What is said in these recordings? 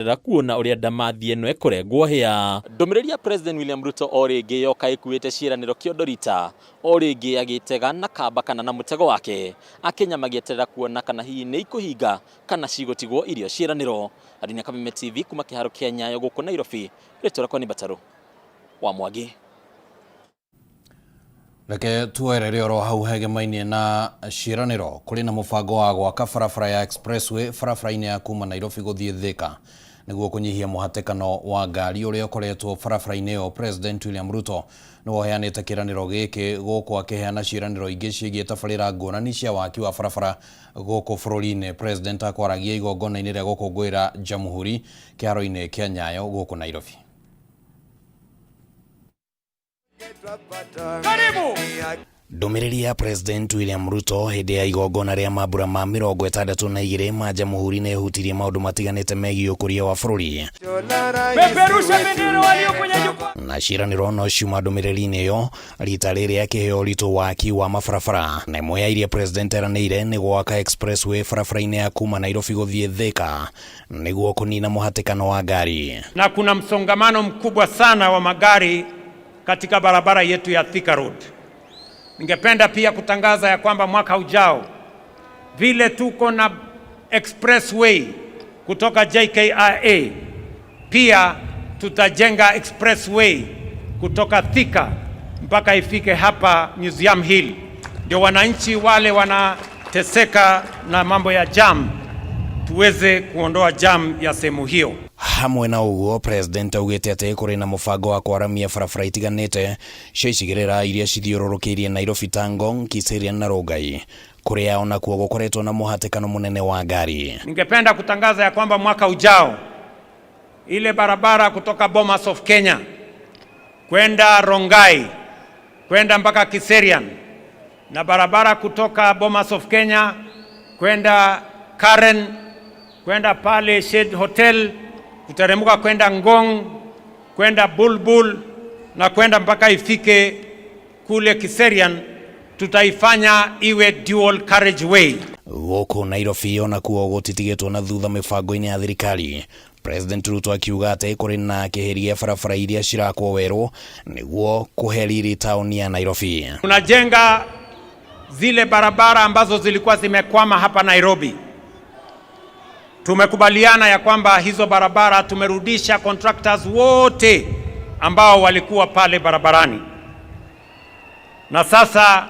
Kuona ũrĩa ndamathi ĩno ĩkũrengwo hĩa. Ndũmĩrĩri ya President William Ruto o rĩngĩ yoka ĩkuĩte ciĩranĩro kĩondo rita, o rĩngĩ agĩtega na kamba kana na mũtego wake. Akenya magĩeterera kuona kana hihi nĩ ikũhinga kana cigũtigwo irio ciĩranĩro. Adunia Kameme TV kuma kĩharo kĩa Nyayo gũkũ Nairobi, rĩtwa rĩakwa nĩ Mbatarũ wa Mwangi. Reke tuoerere oro hau hegemainie na ciĩranĩro. Kũrĩ na mũbango wa gwaka barabara ya expressway barabara-inĩ ya kuma Nairobi gũthiĩ Thika nĩguo kũnyihia mũhatĩkano wa ngari ũrĩa ũkoretwo barabara-inĩ ĩyo. President William Ruto nĩwe ũheanĩte kĩĩranĩro gĩkĩ gũkũ akĩheana ciĩranĩro ingĩ ciĩgiĩ tabarĩra ngũrani cia waki wa barabara gũkũ bũrũri-inĩ. President akwaragia igongona-inĩ rĩa gũkũngũĩra Jamhuri kĩharo-inĩ kĩa Nyayo gũkũ Nairobi. Ndũmĩrĩri ya President William Ruto hĩndĩ ya igongona rĩa mambura ma 62 ma Jamhuri nĩ ĩhutirie maũndũ matiganĩte megiĩ ũkũria wa bũrũri. Peperusha bendera walio kwenye jukwaa. Na ciĩranĩro no ciuma ndũmĩrĩri-inĩ ĩyo rita rĩrĩ akĩheo ũritũ waki wa mabarabara, na ĩmwe ya iria President eranĩire nĩ gwaka expressway barabara-inĩ ya kuma Nairobi gũthiĩ Thika nĩguo kũnina mũhatĩkano wa ngari. Na kuna msongamano mkubwa sana wa magari katika barabara yetu ya Thika Road. Ningependa pia kutangaza ya kwamba mwaka ujao vile tuko na expressway kutoka JKIA, pia tutajenga expressway kutoka Thika mpaka ifike hapa Museum Hill, ndio wananchi wale wanateseka na mambo ya jam tuweze kuondoa jam ya sehemu hiyo. Hamwe na ũguo, President augĩte atĩ kũrĩ na mũbango wa kwaramia barabara itiganĩte cia icigĩrĩra iria cithiũrũrũkĩirie Nairobi ta Ngong, Kiserian na Rongai, kũrĩa onakuo gũkoretwo na mũhatĩkano mũnene wa ngari. Ningependa kutangaza ya kwamba mwaka ujao ile barabara kutoka Bomas of Kenya kwenda Rongai kwenda mpaka Kiserian na barabara kutoka Bomas of Kenya kwenda Karen kwenda pale Shade Hotel kuteremka kwenda Ngong kwenda Bulbul na kwenda mpaka ifike kule Kiserian, tutaifanya iwe dual carriageway. Gũkũ Nairobi onakuo gũtitigĩtwo na thutha mĩbango-inĩ ya thirikari. President Ruto akiuga atĩ kũrĩ na kĩhĩri gĩa barabara iria cirakwo werũ nĩguo kũhe riri taũni ya Nairobi. Tunajenga zile barabara ambazo zilikuwa zimekwama hapa Nairobi. Tumekubaliana ya kwamba hizo barabara tumerudisha contractors wote ambao walikuwa pale barabarani, na sasa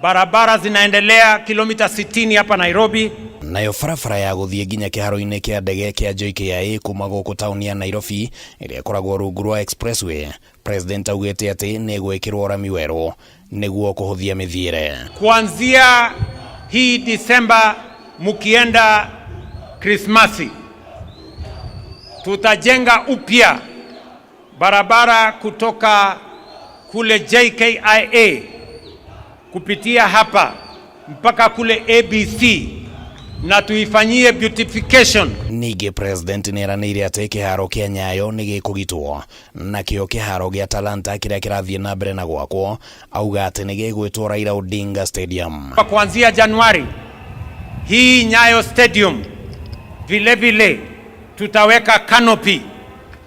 barabara zinaendelea kilomita 60 hapa Nairobi. Nayo barabara ya gũthiĩ nginya kĩharo-inĩ kĩa ndege kĩa JKIA kuma gũkũ taũni ya Nairobi ĩrĩa ĩkoragwo rungu rwa expressway, President augĩte atĩ nĩ ĩgwĩkĩrwo rami werũ nĩguo kũhũthia mĩthiĩre. Kuanzia hii Disemba mukienda Krismasi, tutajenga upya barabara kutoka kule JKIA kupitia hapa mpaka kule ABC na tuifanyie beautification. Ningĩ President nĩ eranĩire atĩ kĩharo kĩa Nyayo nĩ gĩkũgitwo, nakĩo kĩharo gĩa Talanta kĩrĩa kĩrathiĩ na mbere na gwakwo auga atĩ nĩ gĩgwĩtwo Raila Odinga Stadium. Kuanzia Januari hii Nyayo Stadium vile vile tutaweka canopy.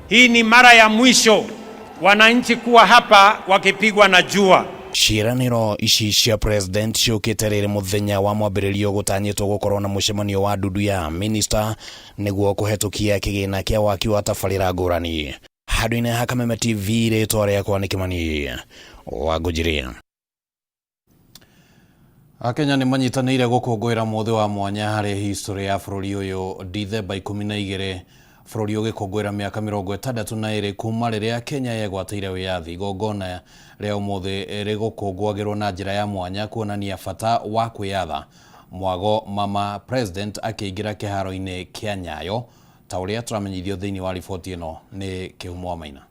Hii ni mara ya mwisho wananchi kuwa hapa wakipigwa na jua. Ciĩranĩro ici cia President ciũkĩte rĩrĩ mũthenya wa mwambĩrĩrio gũtanyĩtwo gũkorwo na mũcemanio wa ndundu ya minista nĩguo kũhetũkia kĩgĩna kĩa waki wa tabarĩra ngũrani. Handũ-inĩ ha Kameme TV, rĩtwa rĩakwa nĩ Kĩmani wa Ngũnjiri. Akenya nĩ manyitanĩire gũkũngũĩra mũthĩ wa mwanya harĩ history ya bũrũri ũyũ Dithemba 12, bũrũri ũgĩkũngũĩra mĩaka 62 kuma rĩrĩa Kenya yegwatĩire wĩyathi. Igongona rĩa ũmũthĩ rĩgũkũngũagĩrwo na njĩra ya mwanya kuonania bata wa kwĩyatha. Mwago mama President akĩingĩra kĩharo-inĩ kĩa Nyayo ta ũrĩa tũramenyithio thĩinĩ wa riboti ĩno nĩ Kĩhumo wa Maina.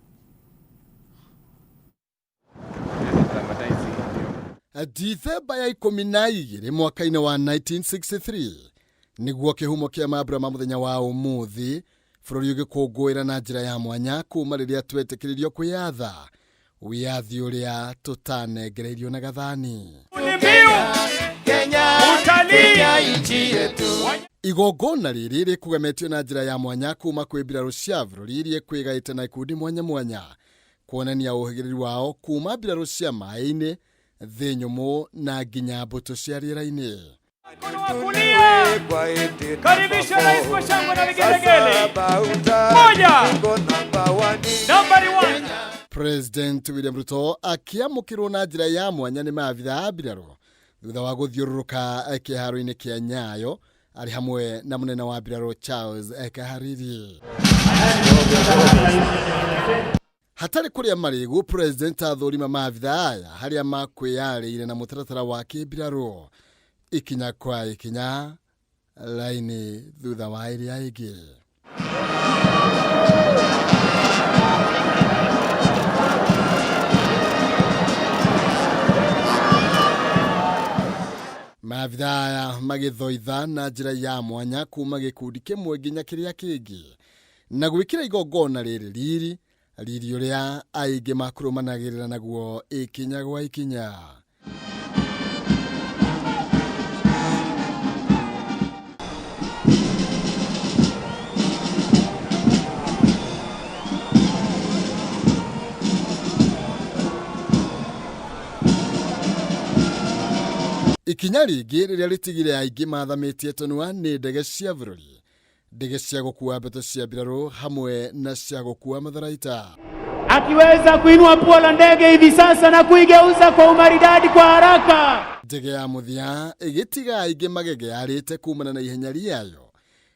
Dithemba ya 12 mwaka-inĩ wa 1963 nĩguo kĩhumo kĩa mambura ma mũthenya wa ũmũthĩ, bũrũri ũgĩkũngũĩra na njĩra ya mwanya kuma rĩrĩa twetĩkĩririo kwĩyatha, wĩyathi ũrĩa tũtanengereirio na gathani. Igongona rĩrĩ rĩkũgemetio na njĩra ya mwanya kuma kwĩ mbirarũ cia bũrũri iria ikwĩgaĩte na ikundi mwanya mwanya kuonania ũhĩgĩrĩru wao kuma mbirarũ cia maĩ-inĩ, thĩ nyũmũ na nginya mbũtũ cia rĩera-inĩ. Karibisha rais kwa shangwe na vigelegele. Moja. Nambari 1. President William Ruto akiamũkĩrwo na njĩra ya mwanya nĩ maabitha a mbirarũ thutha wa gũthiũrũrũka kĩharo-inĩ kĩa Nyayo arĩ hamwe na mũnene wa mbirarũ Charles Kahariri. Hatarĩ kũrĩa marĩgu, President athũrima maabitha aya harĩa makwĩyarĩire na mũtaratara wa kĩmbirarũ ikinya kwa ikinya raini thutha wa ĩrĩa ĩngĩ. Maabitha aya magĩthoitha na njĩra ya mwanya kuma gĩkundi kĩmwe nginya kĩrĩa kĩngĩ na gwĩkĩra igongona rĩrĩ riri riri ũrĩa aingĩ makũrũmanagĩrĩra naguo ikinya gwa ikinya. Ikinya rĩngĩ rĩrĩa rĩtigire aingĩ mathamĩtie tũnua nĩ ndege cia bũrũri, ndege cia gũkua mbũtũ cia mbirarũ hamwe na cia gũkua matharaita. Akiweza kuinua pua la ndege hivi sasa na kuigeuza kwa umaridadi kwa haraka. Ndege ya mũthia ĩgĩtiga aingĩ magegearĩte kumana na ihenya rĩayo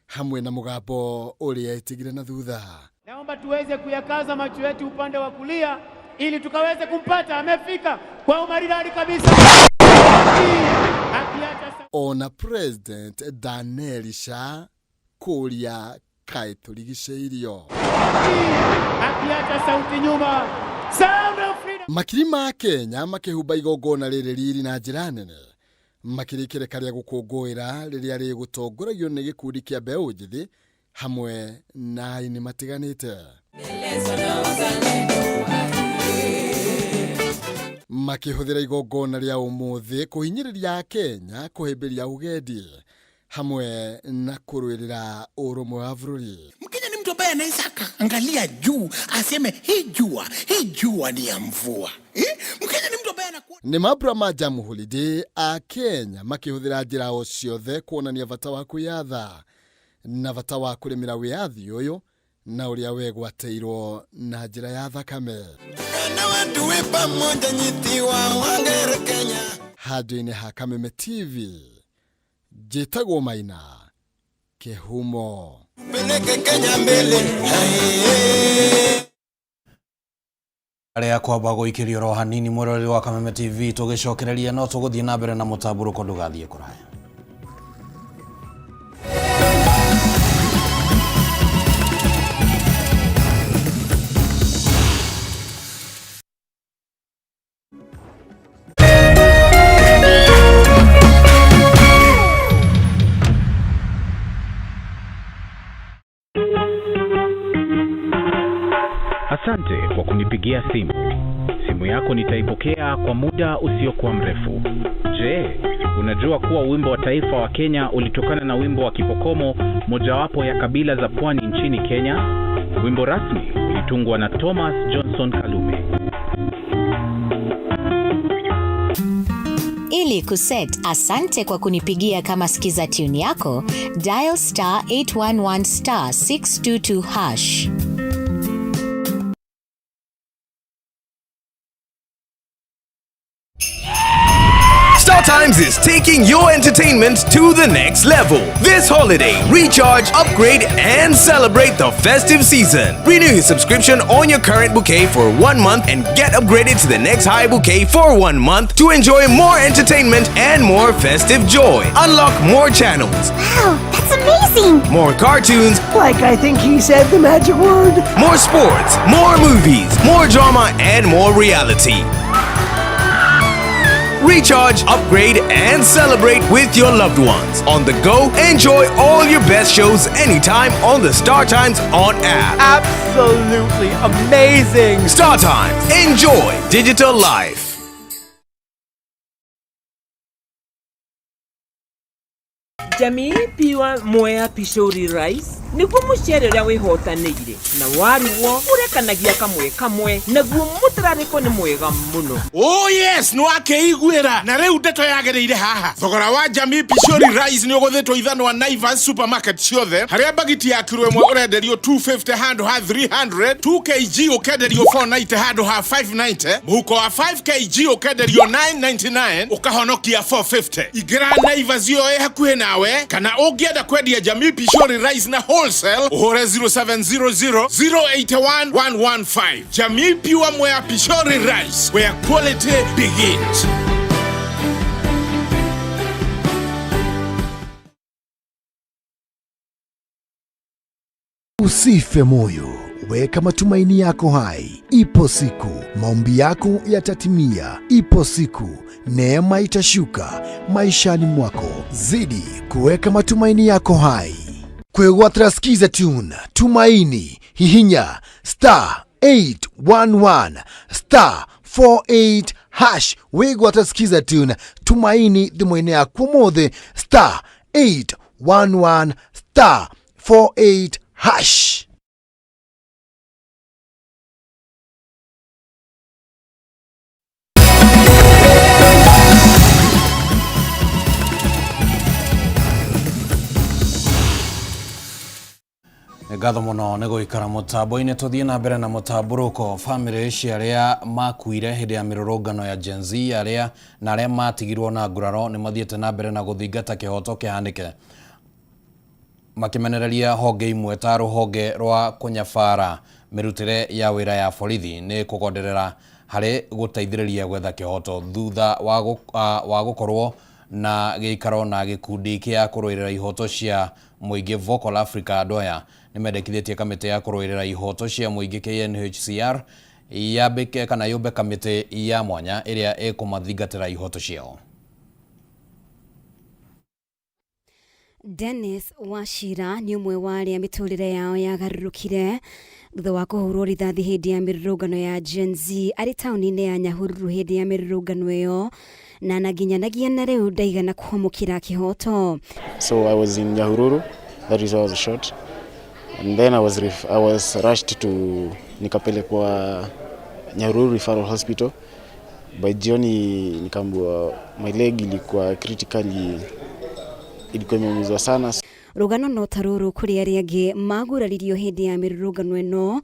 hamwe na mũgambo ũrĩa ĩtigire na thutha. Naomba tuweze kuyakaza macho yetu upande wa kulia ili tukaweze kumpata. Amefika kwa umaridadi kabisa. Ona President Daniel Sha kũria kaĩ tũrigicĩirio. Akiacha sauti nyuma. Sound of freedom. Makiri ma Kenya makĩhumba igongona rĩrĩ riri na njĩra nene makĩrĩkĩrĩka rĩa gũkũngũĩra rĩrĩa rĩgũtongoragio nĩ gĩkundi kĩa mbeũ njĩthĩ hamwe na aini matiganĩte. Makĩhũthĩra igongona rĩa ũmũthĩ kũhinyĩrĩria Kenya kũhĩmbĩria ũgendi hamwe na kũrũĩrĩra ũrũmwe wa bũrũri. Mkenya ni mtu ambaye anaweza akaangalia juu aseme hii jua ni ya mvua. Mkenya ni mtu ambaye anakuwa Nĩ mambura ma Jamhuri Day a Kenya makĩhũthĩra njĩra o ciothe kuonania bata wa kwĩyatha na bata wa kũrĩmĩra wĩyathi ũyũ na ũrĩa wegwatĩirwo na njĩra ya thakame. Handũ-inĩ ha Kameme TV njĩtagwo Maina Kĩhumo. Arĩa kwamba gũikĩrio oro hanini mwĩroreri wa Kameme TV tũgĩcokereria no tũgũthiĩ na mbere na mũtambũrũko ndũgathiĩ kũraya. Asante kwa kunipigia simu. Simu yako nitaipokea kwa muda usiokuwa mrefu. Je, unajua kuwa wimbo wa taifa wa Kenya ulitokana na wimbo wa Kipokomo, mojawapo ya kabila za pwani nchini Kenya? Wimbo rasmi ulitungwa na Thomas Johnson Kalume. Ili kuset asante kwa kunipigia kama skiza tune yako, dial star 811 star 622 hash. Star Times is taking your entertainment to the next level. This holiday, recharge, upgrade, and celebrate the festive season. Renew your subscription on your current bouquet for 1 month and get upgraded to the next high bouquet for 1 month to enjoy more entertainment and more festive joy. Unlock more channels. Wow, that's amazing! More cartoons. Like I think he said the magic word. More sports, more movies, more drama, and more reality. Recharge, upgrade, and celebrate with your loved ones. On the go, enjoy all your best shows anytime on the Star Times On app. Absolutely amazing! Star Times, enjoy digital life. Jamii Pure Mwea Pishori Rice nĩguo mũcere ũrĩa wĩhotanĩire na warugwo ũrekanagia kamwe kamwe naguo mũtararĩko nĩ mwega mũno. Oh yes, nĩ wakĩiguĩra na rĩu ndeto yagĩrĩire haha. Thogora wa Jamii Pishori Rice nĩ ũgũthĩtwo ithanwa Naivas supermarket ciothe, harĩa bagiti ya kiro ĩmwe ũrenderio 250 handũ ha 300, 2 kg ũkenderio 490 handũ ha 590, mũhuko wa 5 kg ũkenderio 999 ũkahonokia 450. Ingĩra Naivas ĩyo ĩ hakuhĩ nawe, kana ũngĩenda kwendia Jamii Pishori Rice na wholesale ũhũre 0700 081 115. Jamii Pure Mwea Pishori Rice, where quality begins. Usife moyo, weka matumaini yako hai. Ipo siku maombi yako yatatimia. Ipo siku neema itashuka maishani mwako. Zidi kuweka matumaini yako hai. Kwĩgwatĩra Skiza Tune Tumaini, hihinya star 811 star 48 hash wĩgwate Skiza Tune Tumaini thimũ-inĩ yaku ũmũthĩ, star 811 star 48 hash. Nĩ ngatho mũno nĩ gũikara mũtambo-inĩ. Tũthiĩ na mbere na mũtambũrũko. Bamĩrĩ cia arĩa makuire hĩndĩ ya mĩrũrũngano ya Gen Z arĩa na arĩa matigirwo na nguraro nĩ mathiĩte na mbere na gũthingata kĩhoto kĩhanĩke, makĩmenereria honge imwe ta rũhonge rwa kũnyabara mĩrutĩre ya wĩra ya borithi nĩ kũgonderera harĩ gũteithĩrĩria gwetha kĩhoto thutha wa gũkorwo na gĩikaro na gĩkundi kĩa kũrũĩrĩra ihoto cia mũingĩ Vocal Africa. Andũ aya nĩ mendekithĩtie kamĩtĩ ya kũrũĩrĩra ihoto cia mũingĩ KNHCR yambĩke kana yũmbe kamĩtĩ ya mwanya ĩrĩa ĩkũmathingatĩra ihoto ciao. Dennis Wachira nĩ ũmwe wa arĩa mĩtũrĩre yao yagarũrũkire thutha wa kũhũrwo rithathi hĩndĩ ya mĩrũrũngano ya Gen Z arĩ taũni-inĩ ya Nyahururu hĩndĩ ya mĩrũrũngano ĩyo, na nginyanagia na rĩu ndaigana kwamũkĩra kĩhoto. So I was in Nyahururu, that is where I was shot. And then I was rushed to, nikapelekwa Nyahururu Referral Hospital. By jioni nikaambiwa my leg ilikuwa critically, ilikuwa imeumizwa sana. Rũgano no ta rũrũ kũrĩ arĩa angĩ maguraririo hĩndĩ ya mĩrũrũngano ĩno,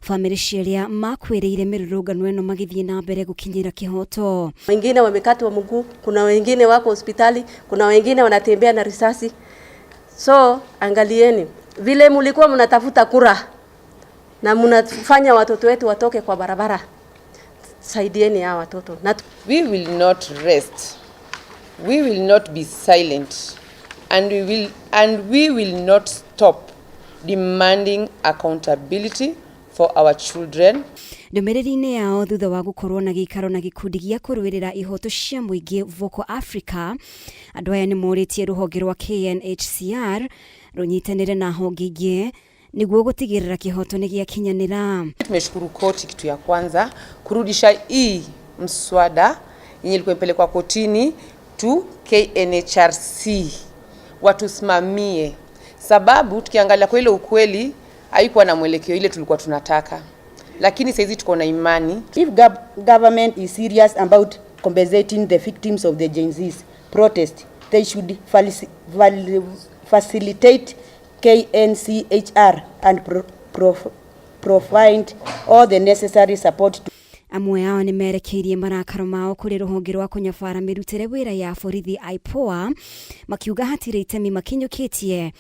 bamĩrĩ cia arĩa makuĩrĩire mĩrũrũngano ĩno magĩthiĩ na mbere gũkinyĩra kĩhoto. Wengine wamekatwa mguu, kuna wengine wako hospitali, kuna wengine wanatembea na risasi. So angalieni vile mlikuwa mnatafuta kura na mnafanya watoto wetu watoke kwa barabara, saidieni hawa watoto. Na we will not rest, we will not be silent, and we will not stop demanding accountability for our children. Ndũmĩrĩri-inĩ yao thutha wa gũkorwo na gĩikaro na gĩkundi gĩa kũrũĩrĩra ihoto cia mũingĩ Vocal Africa, andũ aya nĩ morĩtie rũhonge rwa KNHCR rũnyitanĩre na honge ingĩ nĩguo gũtigĩrĩra kĩhoto nĩ gĩakinyanĩra. Tumeshukuru koti, kitu ya kwanza kurudisha hii mswada yenye ilikuwa imepelekwa kotini tu KNHRC watusimamie, sababu tukiangalia kwa ile ukweli haikuwa na mwelekeo ile tulikuwa tunataka, lakini saizi tuko na imani. If government is serious about compensating the victims of the Gen Z's protest, they should facilitate KNCHR and provide all the necessary support to Amwe ao nĩ merekeirie marakaro mao kũrĩ rũhonge rwa kũnyabara mĩrutĩre wĩra ya borithi IPOA, makiuga hatirĩ itemi makinyũkĩtie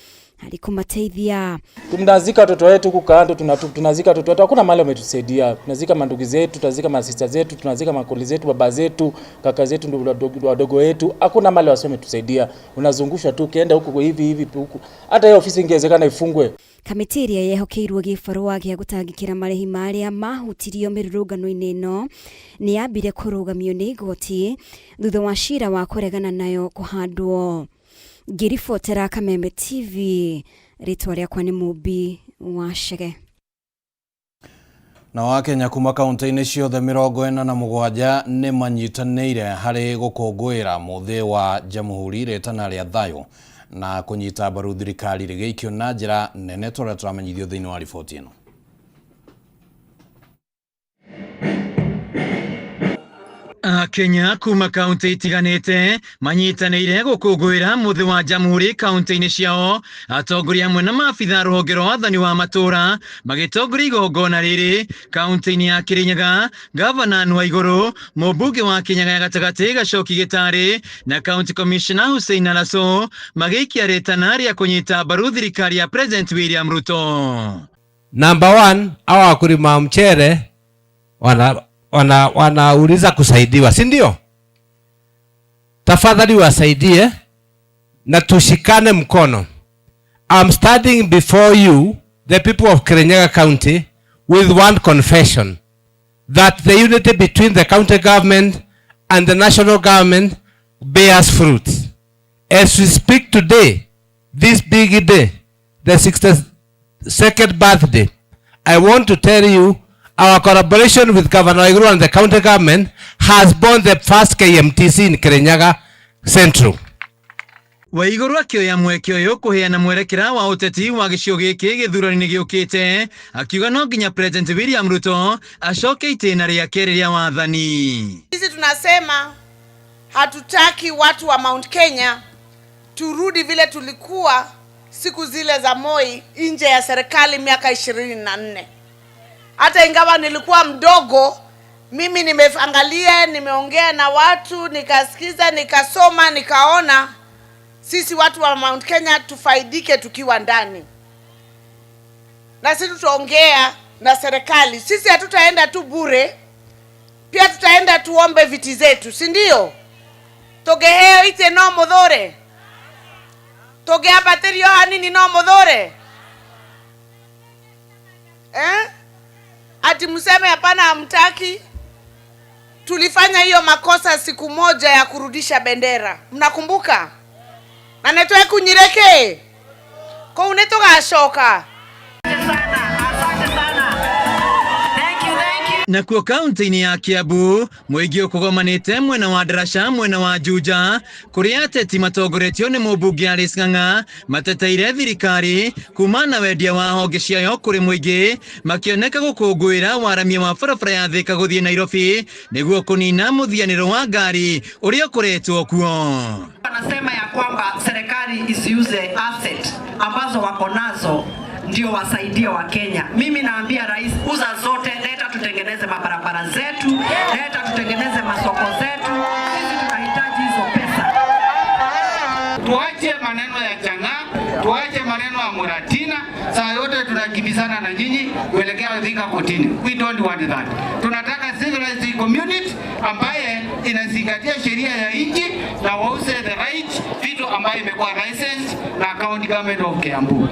harĩ kũmateithia. Tunazika watoto wetu huku kando, tunazika watoto wetu, hakuna mahali wametusaidia. Tunazika mandugu zetu, tunazika masista zetu, tunazika makoli zetu, baba zetu, kaka zetu, ndugu wadogo wetu, hakuna mahali wasio wametusaidia. Unazungushwa tu ukienda huku hivi hivi huku, hata hiyo ofisi ingewezekana ifungwe. Kamĩtĩ ĩrĩa yehokeirwo gĩbarũa gĩa gũtangĩkĩra marĩhi ma arĩa mahutirio mĩrũrũngano-inĩ ĩno nĩ yambire kũrũgamio nĩ igoti thutha wa cira wa kũregana nayo kũhandwo. Ngĩribotera Kameme TV, rĩtwa rĩakwa nĩ Mũmbi wa Chege. Na Wakenya kuma kaunti-inĩ ciothe 47 nĩ manyitanĩire harĩ gũkũngũĩra mũthĩ wa Jamhuri rĩtana rĩa thayũ Na kũnyita mbaru thirikari rĩgĩikio na njĩra nene ta ũrĩa tũramenyithio thĩinĩ wa riboti ĩno. Akenya kuma kaunti itiganĩte manyitanĩire gũkũngũĩra mũthĩ wa Jamhuri kaunti-inĩ ciao. Atongoria amwe na maabitha rũhonge rwa wathani wa matũra magĩtongoria igongona rĩrĩ kaunti-inĩ ya Kirinyaga. Gavana Anne Waigũrũ, mũmbunge wa Kĩnyaga ya gatagatĩ Gacoki Gĩtarĩ na County Commissioner Hussein Alaso magĩikia rĩtana rĩa kũnyita mbaru thirikari ya President William Ruto. Number one, hawa wakulima mchere wanauliza kusaidiwa, si ndio? Tafadhali wasaidie na tushikane mkono. I'm standing before you, the people of Kirinyaga County, with one confession, that the unity between the county government and the national government bears fruit. As we speak today, this big day, the 62nd birthday, I want to tell you our collaboration with Governor Waiguru and the county government has borne the first KMTC in Kirinyaga Central. Waiguru akĩoya mweke ũyũ kũheana mwerekera wa ũteti wa gĩcigo gĩkĩ gĩthurano-inĩ gĩũkĩte, akiuga no nginya President William Ruto acoke itĩna rĩake rĩa wathani. Sisi tunasema hatutaki watu wa Mount Kenya turudi vile tulikuwa siku zile za Moi nje ya serikali miaka 24. Hata ingawa nilikuwa mdogo, mimi nimeangalia, nimeongea na watu, nikasikiza, nikasoma, nikaona sisi watu wa Mount Kenya tufaidike tukiwa ndani. Na sisi tutaongea na serikali. Sisi hatutaenda tu bure, pia tutaenda tuombe viti zetu, si ndio? Tugeheo ite no muthore, tugiambatĩrio hanini no muthore, eh? Ati mseme hapana, hamtaki. Tulifanya hiyo makosa siku moja ya kurudisha bendera, mnakumbuka? Na nĩtwekunyire kũu nĩtũgacoka. Nakuo kaunti-inĩ ya Kiambu mũingĩ ũkũgomanĩte mwena wa Ndarasha mwena wa Juja kũrĩa ateti matongoretio nĩ mũmbunge Alice Ng'ang'a mateteire thirikari kuma na wendia wa honge ciayo kũrĩ mũingĩ, makĩoneka gũkũngũĩra waramia wa barabara ya Thika gũthiĩ Nairobi nĩguo kũnina mũthianĩro wa ngari ũrĩa ũkoretwo kuo. Wanasema ya kwamba serikali isiuze asset ambazo wako nazo ndio wasaidie wa Kenya. Mimi naambia rais, uza zote, leta tutengeneze mabarabara zetu, leta tutengeneze masoko zetu. Sisi tunahitaji hizo pesa. Tuache maneno ya chang'aa, tuache maneno ya muratina. Saa yote tunakimbizana na nyinyi kuelekea Thika kotini. We don't want that. Tunataka civilized community ambaye inazingatia sheria ya nchi na wause the right vitu ambayo imekuwa licensed na county government of Kiambu.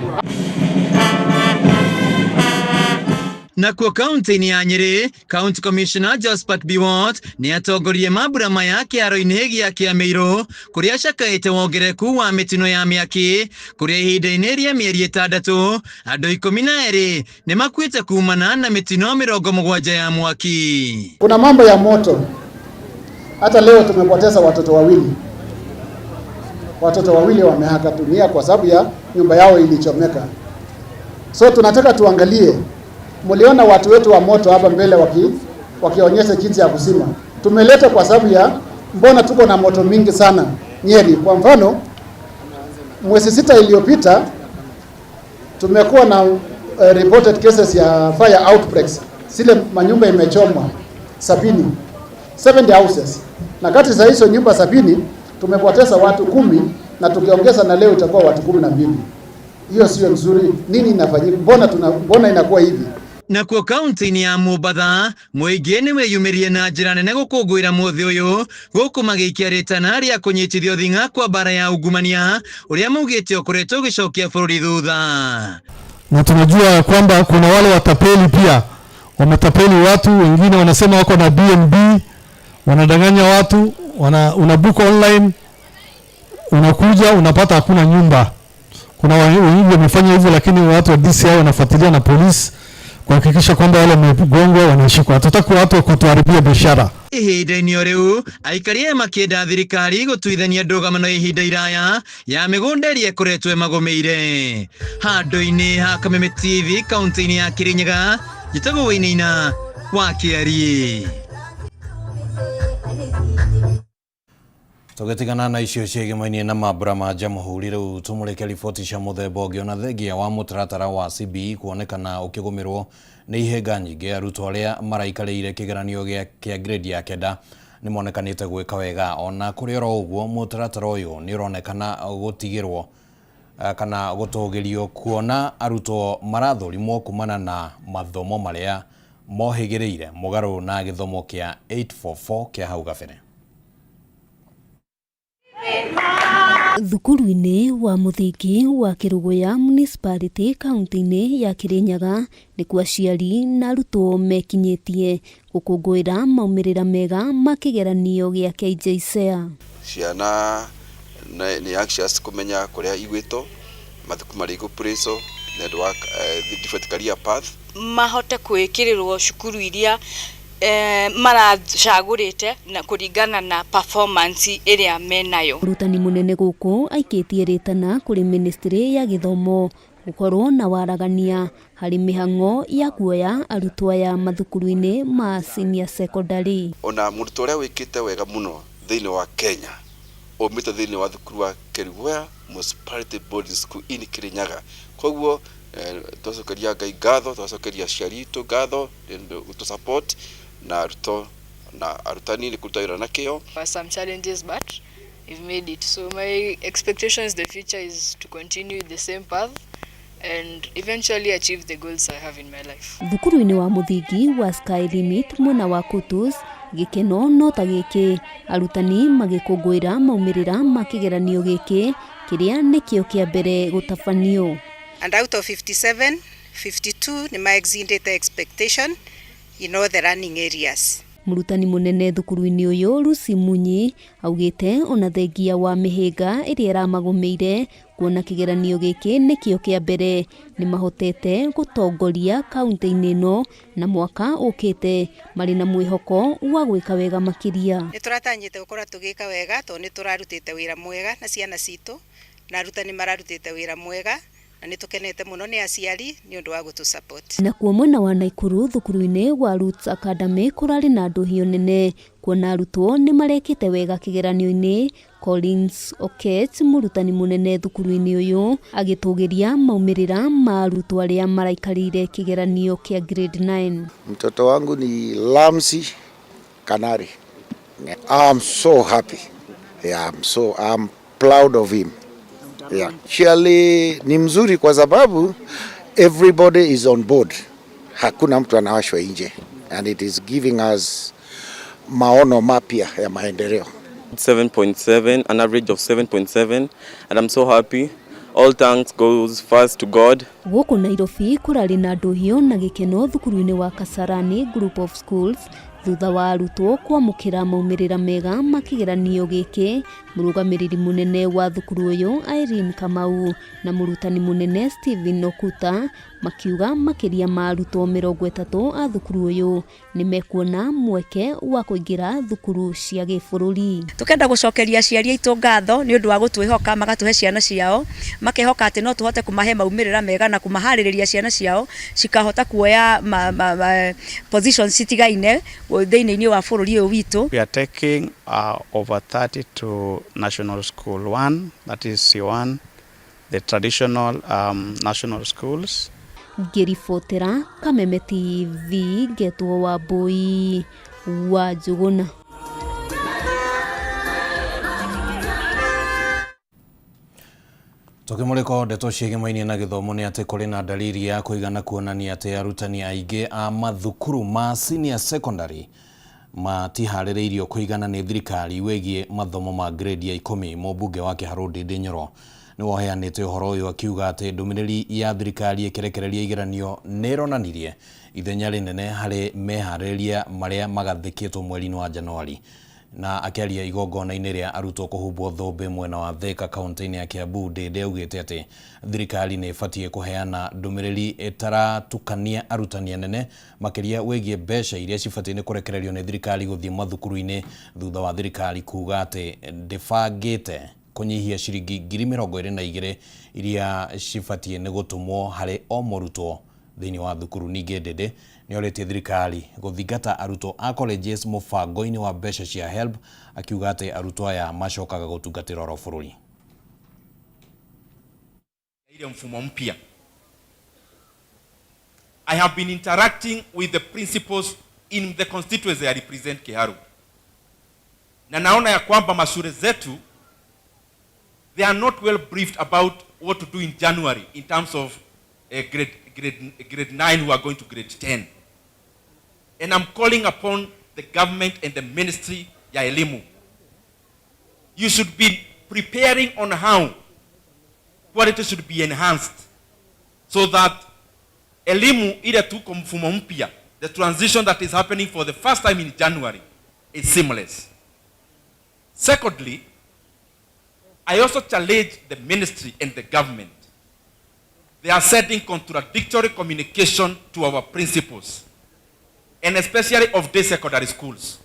Nakuo kaunti-inĩ ya Nyĩrĩ, County Commissioner Josphat Biwott nĩ atongoririe mambura maya kĩharo-inĩ gĩa Kĩamĩirũ kũrĩa acakaĩte wongerereku wa mĩtino ya mĩaki, kũrĩa ihinda-inĩ rĩa mĩeri 6 andũ 12 nĩ makuĩte kumana na mĩtino 70 ya mwaki. Kuna mambo ya moto. Hata leo tumepoteza watoto wawili. Watoto wawili wameaga dunia kwa sababu ya nyumba yao ilichomeka. So tunataka tuangalie. Mliona watu wetu wa moto hapa mbele wakionyesha jinsi ya kuzima. Tumeleta kwa sababu ya mbona tuko na moto mingi sana Nyeri. Kwa mfano, mwezi 6 iliyopita tumekuwa na reported cases ya fire outbreaks. Zile manyumba imechomwa 70 houses. Na kati za hizo nyumba 70 tumepoteza watu 10 na tukiongeza na leo itakuwa watu 12. Hiyo sio nzuri. Nini inafanyika? Mbona inakuwa hivi? Nakuo kaunti-inĩ ya Mombatha mũingĩ nĩ wĩyumĩrie na njĩra nene gũkũngũĩra mũthĩ ũyũ gũkũ magĩikia rĩtana rĩa kũnyitithio thing'a kwa mbara ya ungumania ũrĩa maugĩte ũkoretwo ũgĩcokia bũrũri thutha. Na tunajua kwamba kuna wale watapeli pia wametapeli watu wengine, wanasema wako na BNB, wanadanganya watu, unabook online, unakuja unapata hakuna nyumba. Kuna wengi wamefanya hivyo, lakini watu wa DCI wanafuatilia na polisi kuhakikisha kwamba wale wamegongwa wanashikwa. Hatutaki watu kutuharibia biashara. Ihinda-inĩ o rĩu aikari aya makĩenda thirikari gũtuithania ndũgamano ya ihinda iraya ya mĩgũnda ĩrĩa ĩkoretwo ĩmagũmĩire. Handũ-inĩ ha Kameme TV kaunti-inĩ ya Kirinyaga, njĩtagwo Wainaina wa Kĩariĩ. Tũgĩtigana na icio ciĩgĩmainie na mambura ma Jamhuri rĩu tũmũrĩke riboti cia mũthemba ũngĩ ona thengia wa mũtaratara wa CBE kuonekana ũkĩgũmĩrwo nĩ ihĩnga nyingĩ arutwo arĩa maraikarĩire kĩgeranio kĩa grade ya 9 nĩ monekanĩte gwĩka wega. Ona kũrĩ oro ũguo mũtaratara ũyũ nĩ ũronekana gũtigĩrwo kana gũtũgĩrio kuona arutwo marathũrimwo kumana na mathomo marĩa mohĩgĩrĩire mũgarũ na gĩthomo kĩa 844 kĩa hau gabere. Thukuru-inĩ wa mũthingi wa Kĩrũgũya Municipality kaunti-inĩ ya Kirinyaga nĩkuo aciari na arutwo mekinyĩtie gũkũngũĩra maumĩrĩra mega ma kĩgeranio gĩa KJSEA. Ciana nĩ anxious kũmenya kũrĩa igwĩtwo mathukuru marĩa igũpurĩcwo nĩ ũndũ wa different career path. Mahote kwĩkĩrĩrwo cukuru iria maracagũrĩte na kũringana na performance ĩrĩa menayo. Mũrutani mũnene gũkũ aikĩtie rĩtana kũrĩ ministry ya gĩthomo gũkorwo na waragania harĩ mĩhang'o ya kuoya arutwo aya mathukuru-inĩ ma senior secondary. Ona mũrutwo ũrĩa wĩkĩte wega mũno thĩinĩ wa Kenya umĩte thĩinĩ wa thukuru wa Kerugoya Municipality Boarding School in Kirinyaga. Koguo twacokeria Ngai ngatho, twacokeria aciari itũ ngatho gũtũ support na arutwo na arutani nĩ kũruta wĩra na kĩo. Some challenges, but we've made it. So my expectations the future is to continue the same path and eventually achieve the goals I have in my life. Thukuru-inĩ wa mũthingi wa Sky Limit mwena wa Kutus, gĩkeno no ta gĩkĩ, arutani magĩkũngũĩra maumĩrĩra ma kĩgeranio gĩkĩ kĩrĩa nĩkĩo kĩa mbere gũtabanio. And out of 57, 52 nĩ ma exceeded the expectation in all the learning areas. Mũrutani mũnene thukuru-inĩ ũyũ Lucy Munyi augĩte ona thengia wa mĩhĩnga ĩrĩa ĩramagũmĩire kuona kĩgeranio gĩkĩ nĩkĩo kĩa mbere nĩ mahotete gũtongoria kaunti-inĩ ĩno na mwaka ũkĩte marĩ na mwĩhoko wa gwĩka wega makĩria. Nĩ tũratanyĩte gũkorwo tũgĩka wega tondũ nĩ tũrarutĩte wĩra mwega na ciana citũ na arutani mararutĩte wĩra mwega na nĩ tũkenete mũno nĩ aciari nĩ ũndũ wa gũtũ support. Nakuo mwena wa Naikuru thukuru-inĩ wa Roots Academy kũrarĩ na ndũhio nene kuona arutwo nĩ marekĩte wega kĩgeranio-inĩ. Collins Okech mũrutani mũnene thukuru-inĩ ũyũ agĩtũgĩria maumĩrĩra ma arutwo arĩa maraikarĩire kĩgeranio kĩa grade 9. Mtoto wangu ni Lamsi Kanari. I'm so happy. Yeah, I'm proud of him. Yeah. Surely ni mzuri kwa sababu everybody is on board. Hakuna mtu anawashwa nje and it is giving us maono mapya ya maendeleo. 7.7, an average of 7.7, and I'm so happy. All thanks goes first to God. Gũkũ Nairobi kũrarĩ na ndũhio na gĩkeno thukuru-inĩ wa Kasarani Group of Schools thutha wa arutwo kwamũkĩra maumĩrĩra mega ma kĩgeranio gĩkĩ. Mũrũgamĩrĩri mũnene wa thukuru ũyũ Irene Kamau na mũrutani mũnene Stephen Okuta makiuga makĩria ma arutwo 30 a thukuru ũyũ nĩ mekuona mweke wa kũingĩra thukuru cia gĩbũrũri. Tukenda gũcokeria aciari aitũ ngatho nĩ ũndũ wa gũtwĩhoka magatũhe ciana ciao, makehoka atĩ no tũhote kũmahe maumĩrĩra mega na kũmaharĩrĩria ciana ciao cikahota kuoya positions citigaine thĩinĩ wa bũrũri ũyũ witũ. We are taking over 30 to National School 1, that is C1, the traditional national schools. Ngĩribotera Kameme TV ngetwo Wambui wa Njũgũna. Tũkĩmũrĩka ndeto ciĩgĩmainie na gĩthomo nĩ atĩ kũrĩ na dalili ya kũigana kuonania atĩ arutani aingĩ a mathukuru ma senior secondary matiharĩrĩirio kũigana nĩ thirikari wĩgiĩ mathomo ma grade ya 10. Mũmbunge wa Kĩharũ Ndindi Nyoro nĩwe ũheanĩte ũhoro ũyũ akiuga atĩ ndũmĩrĩri ya thirikari ĩkĩrekereria igeranio nĩ ĩronanirie ithenya rĩnene harĩ meharĩrĩria marĩa magathĩkĩtwo mweri-inĩ wa Januari. Na akĩaria igongona-inĩ rĩa arutwo kũhumbwo thũmbĩ mwena wa Thika kaunti-inĩ ya Kiambu, Ndindi augĩte atĩ thirikari nĩ ĩbatiĩ kũheana ndũmĩrĩri ĩtaratukania arutani anene makĩria wĩgiĩ mbeca iria cibatiĩ nĩ kũrekererio nĩ thirikari gũthiĩ mathukuru-inĩ thutha wa thirikari kuga atĩ ndĩbangĩte kũnyihia ciringi 22,000 iria cibatiĩ nĩ gũtũmwo harĩ o mũrutwo thĩinĩ wa thukuru. Ningĩ Ndindi nĩ orĩtie thirikari gũthingata arutwo a colleges mũbango-inĩ wa mbeca cia HELB, akiuga atĩ arutwo aya macokaga gũtungatĩra oro bũrũri. Ile mfumo mpya. I have been interacting with the principals in the constituency I represent, Kiharu. Na naona ya kwamba mashule zetu, they are not well briefed about what to do in January in terms of grade 9 who are going to grade 10. And I'm calling upon the government and the ministry ya elimu. You should be preparing on how quality should be enhanced so that elimu ile tuko mfumo mpya, the transition that is happening for the first time in January, is seamless. Secondly, I also challenge the ministry and the government. They are sending contradictory communication to our principals, and especially of day secondary schools.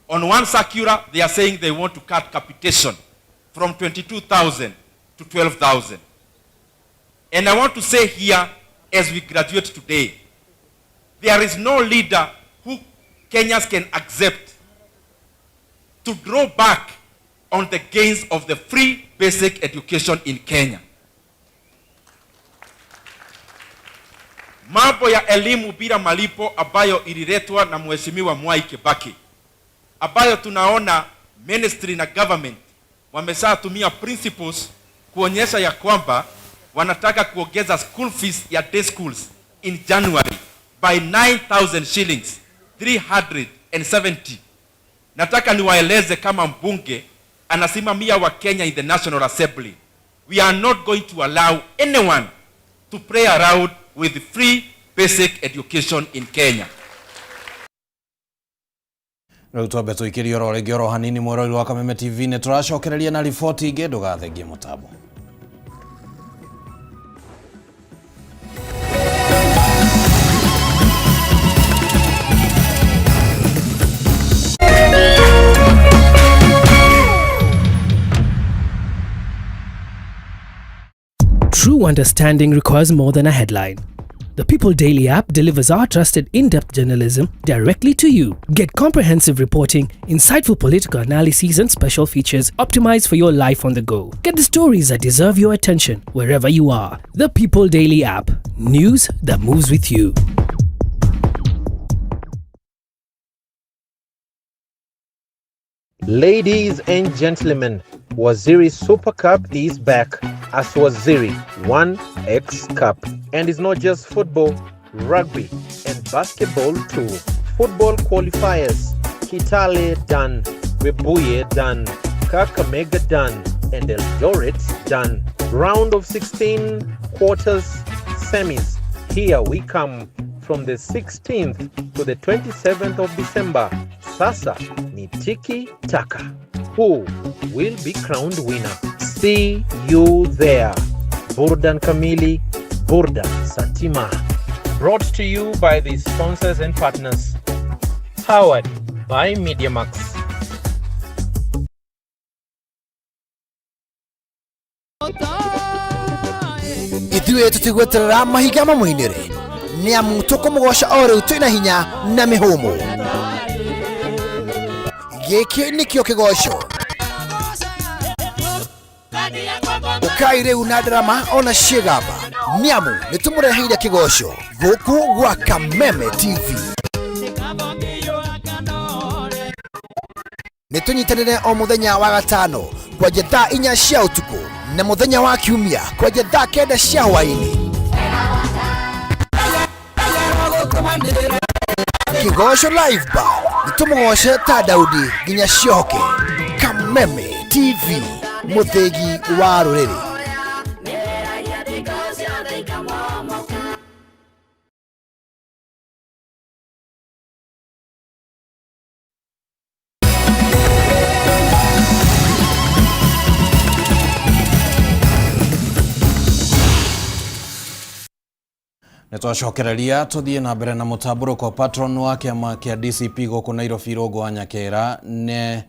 On one circular, they are saying they want to cut capitation from 22,000 to 12,000. And I want to say here, as we graduate today, there is no leader who Kenyans can accept to draw back on the gains of the free basic education in Kenya. Mambo ya elimu bila malipo ambayo ililetwa na Mheshimiwa Mwai Kibaki, ambayo tunaona ministry na government wameshatumia principles kuonyesha ya kwamba wanataka kuongeza school fees ya day schools in January by 9,000 shillings 370. Nataka niwaeleze kama mbunge anasimamia wa Kenya in the National Assembly, we are not going to allow anyone to play around with free basic education in Kenya. Rĩu twambe tũikĩrie oro rĩngĩ oro hanini mwĩrori wa Kameme TV nĩ tũracokereria na riboti ingĩ, ndũgathengie mũtambo. True understanding requires more than a headline. The People Daily app delivers our trusted in-depth journalism directly to you. Get comprehensive reporting, insightful political analyses and special features optimized for your life on the go. Get the stories that deserve your attention wherever you are. The People Daily app. News that moves with you. Ladies and gentlemen, Waziri Super Cup is back as Waziri 1X Cup. And it's not just football, rugby and basketball too. Football qualifiers, Kitale done, Webuye done, Kakamega done, and Eldoret done. Round of 16, quarters, semis. Here we come from the 16th to the 27th of December. Sasa ni tiki taka. Who will be crowned winner? See you there. Burdan Kamili, Burdan Satima. Brought to you by the sponsors and partners. Powered by MediaMax. Ithuĩ tũtigweterera mahiga mamũinĩre nĩ amu tũkũmũgoca o rĩu twĩna hinya na mĩhũmũ. Gĩkĩ nĩkĩo kĩgoco. Ũkai rĩu na ndarama ona ciĩgamba nĩ amu nĩtũmũreheire kĩgoco gũkũ gwa Kameme TV. Nĩtũnyitanĩre o mũthenya wa gatano kwanja thaa 4 cia ũtukũ na mũthenya wa kiumia kwanja thaa 9 cia hwaĩ-inĩ. Kĩgoco Live Bar nĩtũmũgoce ta Daudi nginya ciohoke. Kameme TV, mũthĩgi wa rũrĩrĩ. Nĩ twacokereria tũthiĩ na mbere na mũtambũrũko. Patron wa kĩama kĩa DCP gũkũ Nairobi Irũngũ wa Nyakera nĩ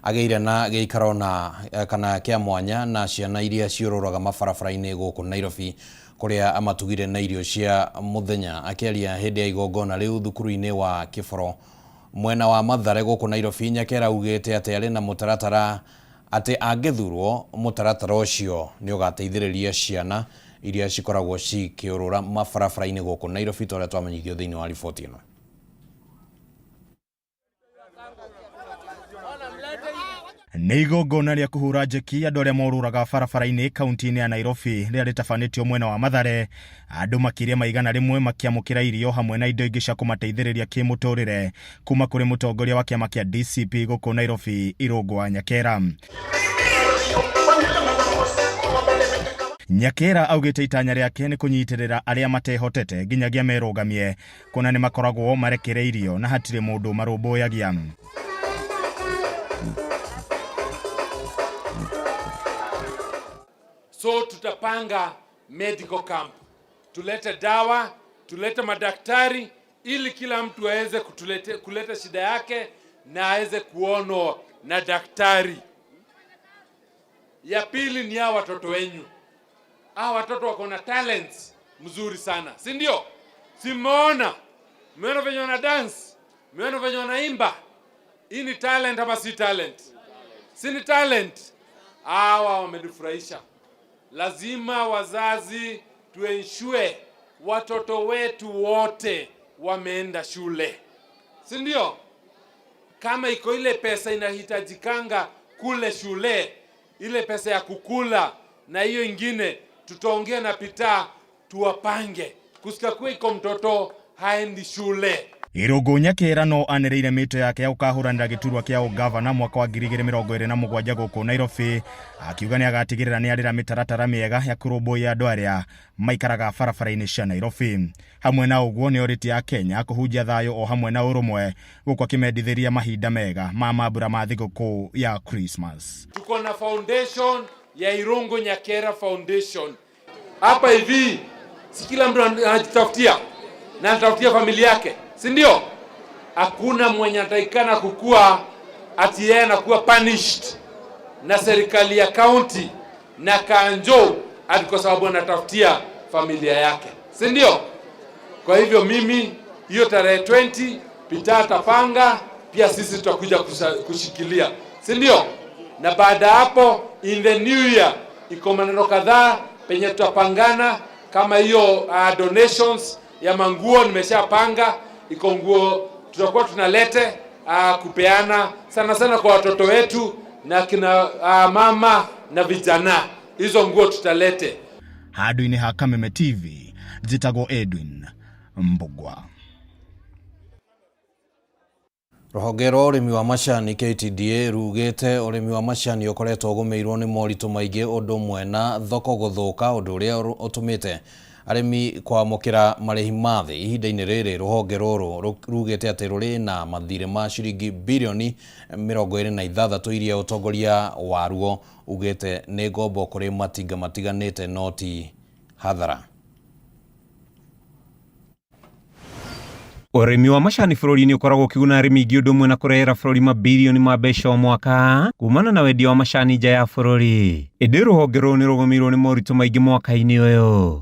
agĩire na gĩikaro na kana kĩa mwanya na ciana iria ciũrũraga mabarabara-inĩ gũkũ Nairobi kũrĩa amatugire na irio cia mũthenya. Akĩaria hĩndĩ ya igongona rĩu thukuru-inĩ wa Kĩboro mwena wa Mathare gũkũ Nairobi, Nyakera augĩte atĩ arĩ na mũtaratara atĩ angĩthurwo mũtaratara ũcio nĩ ũgateithĩrĩria ciana iria cikoragwo cikĩũrũra mabarabara-inĩ gũkũ Nairobi ta ũrĩa twamenyithio thĩinĩ wa riboti ĩno. Nĩ igongona rĩa kũhũra njeki andũ arĩa morũraga barabara-inĩ kaunti-inĩ ya Nairobi rĩrĩa rĩtabanĩtio mwena wa Mathare, andũ makĩria ma 100 makĩamũkĩra irio hamwe na indo ingĩ cia kũmateithĩrĩria kĩmũtũrĩre kuma kũrĩ mũtongoria wa kĩama kĩa DCP gũkũ Nairobi Irũngũ wa Nyakera. Nyakera augĩte itanya rĩake nĩ kũnyitĩrĩra arĩa matehotete nginyagia merũgamie kuona nĩ makoragwo marekereirio na hatirĩ mũndũ marũmbũyagia. So tutapanga medical camp, tulete dawa, tulete madaktari ili kila mtu aweze kuleta shida yake na aweze kuonwa na daktari. Ya pili ni hawa watoto wenyu. Hawa watoto wako na talents mzuri sana, si ndio? Si mmeona? Mmeona venye wana dance, mmeona venye wanaimba. Hii ni talent ama si talent? Si ni talent? Hawa wamenifurahisha. Lazima wazazi tuensure watoto wetu wote wameenda shule, si ndio? Kama iko ile pesa inahitajikanga kule shule, ile pesa ya kukula na hiyo ingine, tutaongea na Peter tuwapange kusikakuwa iko mtoto haendi shule. Irũngũ Nyakera no anĩrĩire mĩto yake ya gũkahũranĩra gĩturwa kĩa ũgavana mwaka wa 2027 gũkũ Nairobi, akiuga nĩ agatigĩrĩra nĩ arĩra mĩtaratara mĩega ya kũrũmbũiya andũ arĩa maikaraga barabara-inĩ cia Nairobi. Hamwe na ũguo nĩ orĩtie Akenya kũhunjia thayũ o hamwe na ũrũmwe gũkũ akĩmendithĩria mahinda mega ma mambura ma thigũkũ ya Christmas. Tuko na foundation ya Irungu Nyakera Foundation hapa hivi, si kila mtu anajitafutia na anatafutia familia yake, si ndio? Hakuna mwenye anatakikana kukua ati yeye anakuwa punished na serikali ya county na kanjo ati kwa sababu anatafutia familia yake, si ndio? Kwa hivyo mimi hiyo tarehe 20 Peter atapanga, pia sisi tutakuja kushikilia, si ndio? Na baada hapo in the new year iko maneno kadhaa penye tutapangana, kama hiyo donations ya manguo nimeshapanga, iko nguo tutakuwa tunalete kupeana sana sana kwa watoto wetu na kina mama na vijana, hizo nguo tutalete. Handũ-inĩ ha Kameme TV, njĩtagwo Edwin Mbugua. Rũhonge rwa ũrĩmi wa macani KTDA rugĩte ũrĩmi wa macani ũkoretwo ũgũmĩirwo nĩ moritũ maingĩ ũndũ ũmwe na thoko gũthũka, ũndũ ũrĩa ũtũmĩte arĩmi kwamũkĩra marĩhi ma thĩ. Ihinda-inĩ rĩrĩ rũhonge rũrũ rugĩte atĩ rũrĩ na mathirĩ ma ciringi birioni 26 iria ũtongoria waruo ugĩte nĩ ngombo kũrĩ matinga matiganĩte no ti hathara. Ũrĩmi wa macani bũrũri-inĩ ũkoragwo ũkĩguna arĩmi aingĩ ũndũ ũmwe na kũrehera bũrũri mabirioni ma mbeca o mwaka kumana na wendia wa macani nja ya bũrũri. Ĩndĩ rũhonge rũrũ nĩ rũgũmĩirwo nĩ moritũ maingĩ mwaka-inĩ ũyũ.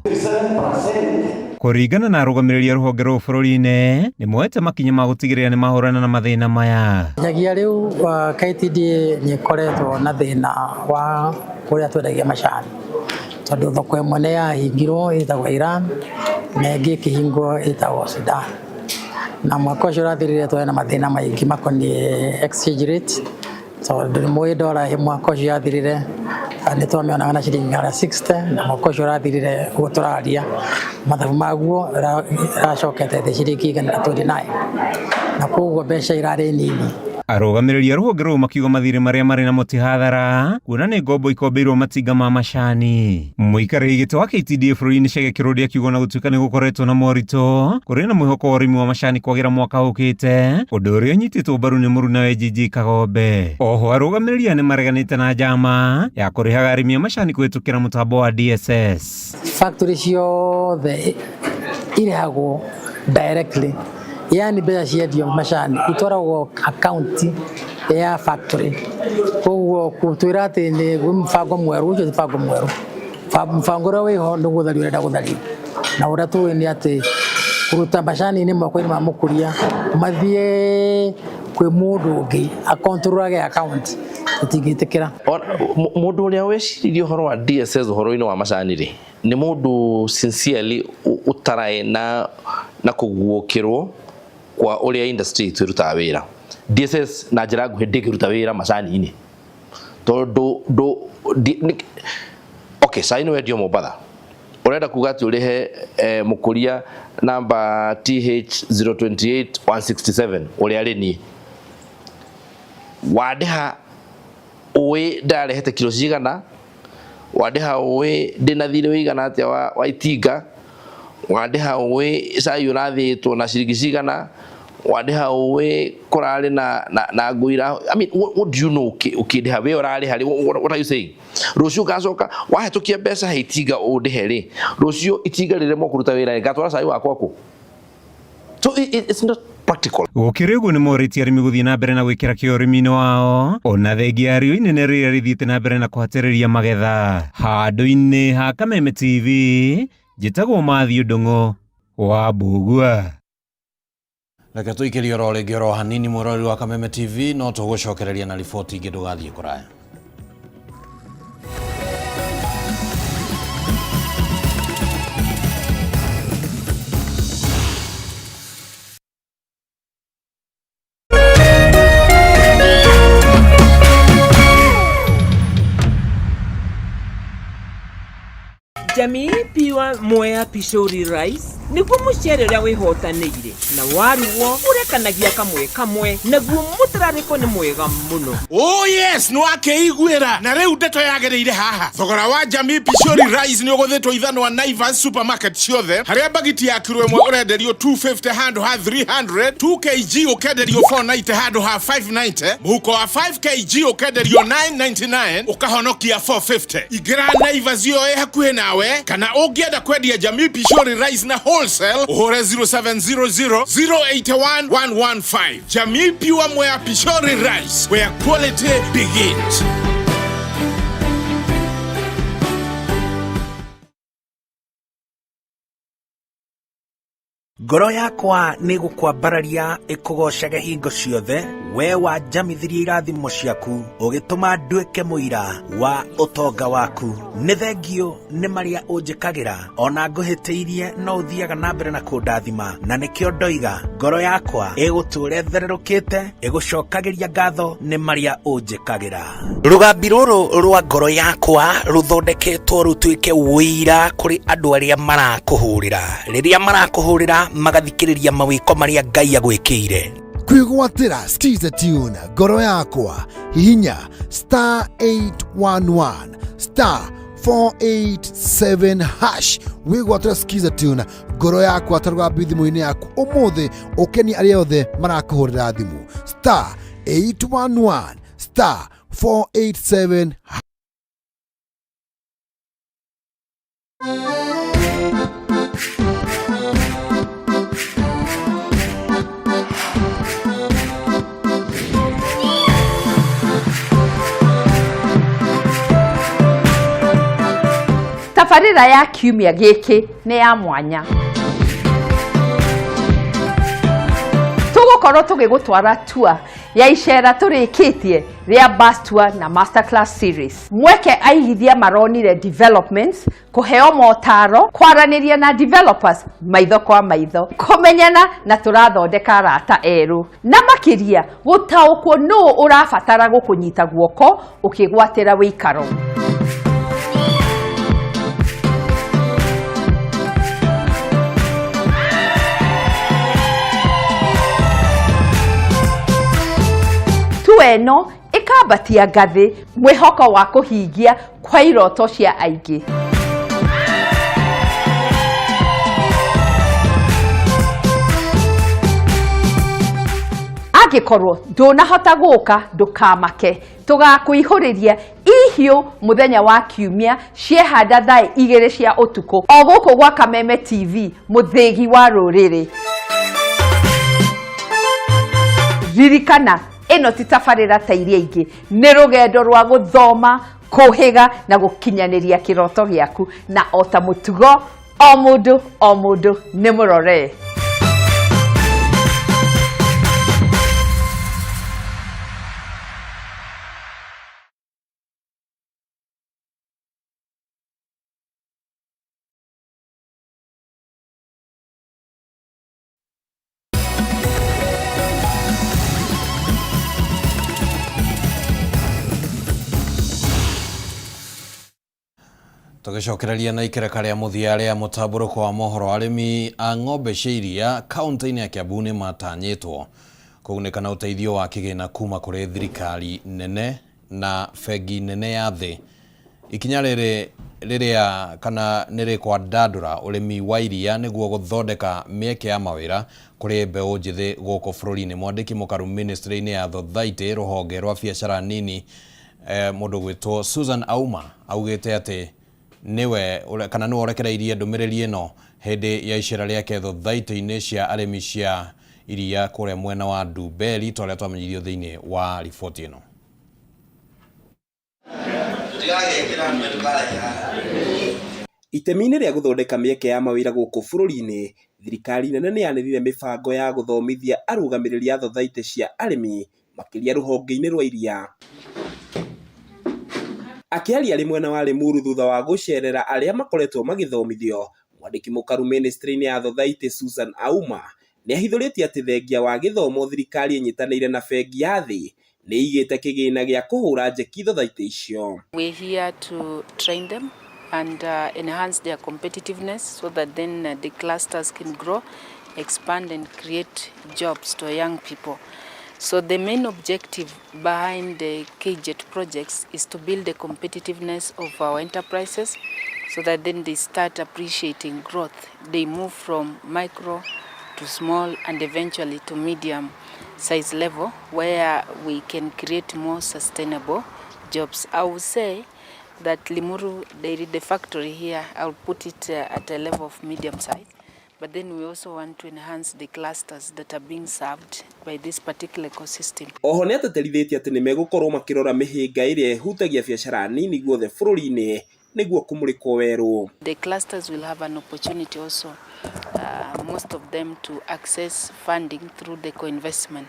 Kũringana na arũgamĩrĩri a rũhonge rũrũ bũrũri-inĩ, nĩ moete makinya ma gũtigĩrĩra nĩ mahũrana na mathĩna maya. Nginyagia rĩu KTDA nĩ ĩkoretwo na thĩna wa kũrĩa twendagia macani, tondũ thoko ĩmwe nĩ yahingirwo ĩtagwo Iran na ĩngĩ ĩkĩhingwo ĩtagwo Sudan. Na mwaka ũcio ũrathirire twarĩ na mathĩna maingĩ makoniĩ exchange rate, tondũ nĩ mũĩ dola mwaka ũcio yathirire nĩ twamĩonaga na ciringi 160, na mwaka ũcio ũrathirire ũguo tũraria mathabu maguo ĩracokete thĩ ciringi 129, na koguo mbeca irarĩ nini. Arũgamĩrĩri a rũhonge rũrũ makiuga mathirĩ marĩa marĩ namo ti hathara kuona nĩ ngombo ikombeirwo matinga ma macani. Mũikarĩri gĩtĩ wa KTDA bũrũri-inĩ Chege Kĩrũndi akiuga ona gũtuĩka nĩ gũkoretwo na moritũ, kũrĩ na mwĩhoko wa ũrĩmi wa macani kwagĩra mwaka ũkĩte, ũndũ ũrĩa ũnyitĩtwo mbaru nĩ mũrunawe Gigi Kagombe. Oho arũgamĩrĩri aya nĩ mareganĩte na njama ya kũrĩhaga arĩmi a macani kũhĩtũkĩra mũtambo wa DSS. Factory ciothe Irĩhagwo directly, yani mbeca ciendio macani itwaragwo account ya factory. Koguo gũtwĩra atĩ nĩ gwĩ mũbango mwerũ, ũcio ti mũbango mwerũ. Mũbango ũrĩa wĩho nĩ gũthario ũrenda gũthario, na ũrĩa tũĩ nĩ atĩ kũruta macani-inĩ moko-inĩ ma mũkũria mathiĩ kwĩ mũndũ ũngĩ akontrolage account, tũtingĩtĩkĩra. Mũndũ ũrĩa weciririe ũhoro wa DSS ũhoro-inĩ wa macani rĩ, nĩ mũndũ sincerely ũtaraĩ na kũguũkĩrwo kwa ũrĩa industry itũ ĩrutaga wĩra. DSS na njĩra nguhĩ ndĩngĩruta wĩra macani-inĩ tondũ okay, cai nĩ wendio Mombatha, ũrenda kuga atĩ ũrĩhe mũkũria namba TH028167 ũrĩa arĩ niĩ wandĩha ũĩ ndarehete kiro cigana, wandĩha ũĩ ndĩna thirĩ wĩigana atĩa wa itinga, wandĩha ũĩ cai ũrathĩĩtwo na ciringi cigana, wandĩha ũĩ kũrarĩ na ngũira. I mean, what do you know ũkĩndĩha we ũrarĩha rĩ? What are you saying? Rũciũ ngacoka wahĩtũkia mbeca he itinga ũndĩhe rĩ, rũciũ itinga rĩremwo kũruta wĩra rĩ, ngatwara cai wakwa kũ? So it's not practical. Gũkĩrĩ ũguo nĩ morĩtie arĩmi gũthiĩ na mbere na gwĩkĩra kĩo ũrĩmi-inĩ wao ona thengia ya riũa inene rĩrĩa rĩthiĩte na mbere na kũhatĩrĩria magetha. Handũ-inĩ ha Kameme TV, njĩtagwo Matthew Ndung'u wa Mbugua. Reke tũikĩrie oro rĩngĩ oro hanini mwĩroreri wa Kameme TV, no tũgũcokereria na riboti ingĩ, ndũgathiĩ kũraya. Jamii Pure Mwea Pishori Rice nĩguo mũcere ũrĩa wĩhotanĩire na warugwo ũrekanagia kamwe kamwe, naguo mũtararĩko nĩ mwega mũno. Oh yes, nĩ wakĩiguĩra na rĩu ndeto yagĩrĩire haha. Thogora wa Jamii Pishori Rice nĩ ũgũthĩtwo ithanwa Naivas supermarket ciothe, harĩa bagiti ya kiro ĩmwe ũrenderio 250 handũ ha 300, 2 kg ũkenderio 490 handũ ha 590, mũhuko wa 5 kg ũkenderio 999 ũkahonokia 450. Ingĩra Naivas ĩyo ĩ hakuhĩ nawe, kana ũngĩenda kwendia Jamii Pishori Rice na wholesale ũhũre 0700 081 115. Jamii Pure Mwea Pishori Rice, where quality begins. Ngoro yakwa nĩ gũkwambararia ĩkũgoocage hingo ciothe, we wanjamithirie irathimo ciaku, ũgĩtũma nduĩke mũira wa ũtonga waku. Nĩ thengio nĩ marĩa ũnjĩkagĩra, ona ngũhĩtĩirie no ũthiaga na mbere na kũndathima, na nĩkĩo ndoiga ngoro yakwa ĩgũtũũra ĩthererũkĩte, ĩgũcokagĩria ngatho nĩ marĩa ũnjĩkagĩra. Rũgambi rũrũ rwa ngoro yakwa rũthondeketwo rũtuĩke ũira kũrĩ andũ arĩa marakũhũrĩra, rĩrĩa marakũhũrĩra magathikĩrĩria mawĩko marĩa Ngai agwĩkĩire. Kwĩgwatĩra Skiza Tune ngoro yakwa, hihinya star 811 star 487 hash wĩgwatĩra Skiza Tune ngoro yakwa ta rũgambi thimũ-inĩ yaku ũmũthĩ, ũkenie arĩa othe marakũhũrĩra thimũ, star 811 star 487. Tabarĩra ya kiumia gĩkĩ nĩ ya mwanya. Tũgũkorwo tũgĩgũtwara tour ya icera tũrĩkĩtie rĩa bus tour na masterclass series. Mweke aigithia maronire developments, kũheo motaro, kwaranĩria na developers maitho kwa maitho, kũmenyana na tũrathondeka arata erũ, na makĩria gũtaũkwo nũũ ũrabatara gũkũnyita guoko ũkĩgwatĩra wĩikaro. Tua ĩno ĩkambatia ngathĩ mwĩhoko wa kũhingia kwa iroto cia aingĩ. Angĩkorwo ndũnahota gũka, ndũkamake. Tũgakũihũrĩria ihiũ mũthenya wa kiumia ciehanda thaa 2 cia ũtukũ o gũkũ gwa Kameme TV, mũthĩgi wa rũrĩrĩ. Ririkana, ĩno ti tabarĩra ta iria ingĩ, nĩ rũgendo rwa gũthoma, kũhĩga na gũkinyanĩria kĩroto gĩaku, na o ta mũtugo o mũndũ o mũndũ nĩ mũrore. Tũgĩcokereria na ikereka rĩa mũthia rĩa mũtambũrũko wa mohoro, arĩmi a ng'ombe cia iria kaunti-inĩ ya Kiambu nĩ matanyĩtwo kũgunĩka na ũteithio wa kĩgĩna kuma kũrĩ thirikari nene na bengi nene ya thĩ. Ikinya rĩrĩ rĩrĩa kana nĩ rĩkwandandũra ũrĩmi wa iria nĩguo gũthondeka mĩeke ya mawĩra kũrĩ mbeũ njĩthĩ gũkũ bũrũri-inĩ. Mwandĩki mũkaru ministry-inĩ ya Thothaitĩ rũhonge rwa biacara nini mũndũ gwĩtwo Susan Auma augĩte atĩ nĩwe kana nĩwe ũrekereirie ndũmĩrĩri ĩno hĩndĩ ya icera rĩake thothaitĩ-inĩ cia arĩmi cia iria kũrĩa mwena wa Ndumberi, ta ũrĩa twamenyithio thĩinĩ wa riboti ĩno. Itemi-inĩ rĩa gũthondeka mĩeke ya mawĩra gũkũ bũrũri-inĩ, thirikari nene nĩ yanĩrĩire mĩbango ya gũthomithia arũgamĩrĩri a thothaitĩ cia arĩmi makĩria rũhonge-inĩ rwa iria. Akĩaria arĩ mwena wa Limuru thutha wa gũcerera arĩa makoretwo magĩthomithio, mwandĩki mũkaru ministry-inĩ ya thothaitĩ Susan Auma nĩ ahithũrĩtie atĩ thengia wa gĩthomo thirikari ĩnyitanĩire na bengi ya thĩ nĩ ĩigĩte kĩgĩna gĩa kũhũra njeki thothaitĩ icio. We're here to train them and enhance their competitiveness so that then the clusters can grow, expand and create jobs to young people. So the main objective behind the KGET projects is to build the competitiveness of our enterprises so that then they start appreciating growth. They move from micro to small and eventually to medium size level where we can create more sustainable jobs. I would say that Limuru Dairy, the factory here, I'll put it at a level of medium size. But then we also want to enhance the clusters that are being served by this particular ecosystem. Oho nĩ ateterithĩtie atĩ nĩ megũkorwo makĩrora mĩhĩnga ĩrĩa ĩhutagia biacara nini guothe bũrũri-inĩ nĩguo kũmũrĩkwo werũ. The clusters will have an opportunity also, most of them, to access funding through the co-investment.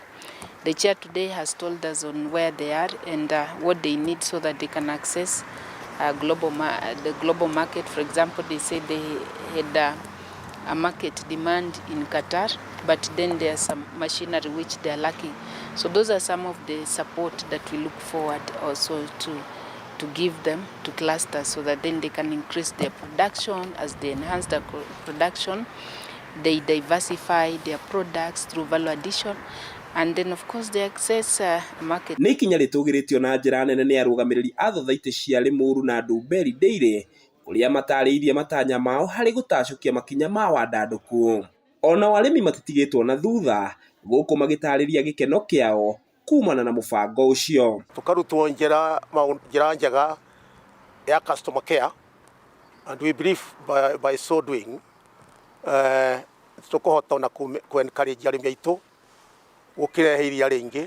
The chair today has told us on where they are and what they need so that they can access the global market. For example, they said they had a market demand in Qatar, but then there are some machinery which they are lacking. So those are some of the support that we look forward also to give them to clusters so that then they can increase their production. As they enhance their production, they diversify their products through value addition, and then of course they access market. Nĩ ikinya rĩtũgĩrĩtio na njĩra nene nĩ arũgamĩrĩri a thothaitĩ cia Limuru na Ndumberi Dairy kũrĩa matarĩirie matanya mao harĩ gũtacũkia makinya ma wandandũku. Onao arĩmi matitigĩtwo na thutha gũkũ magĩtarĩria gĩkeno kĩao kumana na mũbango ũcio. Tũkarutwo njĩra njega ya customer care, and we believe by so doing tũkũhota ona ku encourage arĩmi aitũ gũkĩrehe iria rĩingĩ,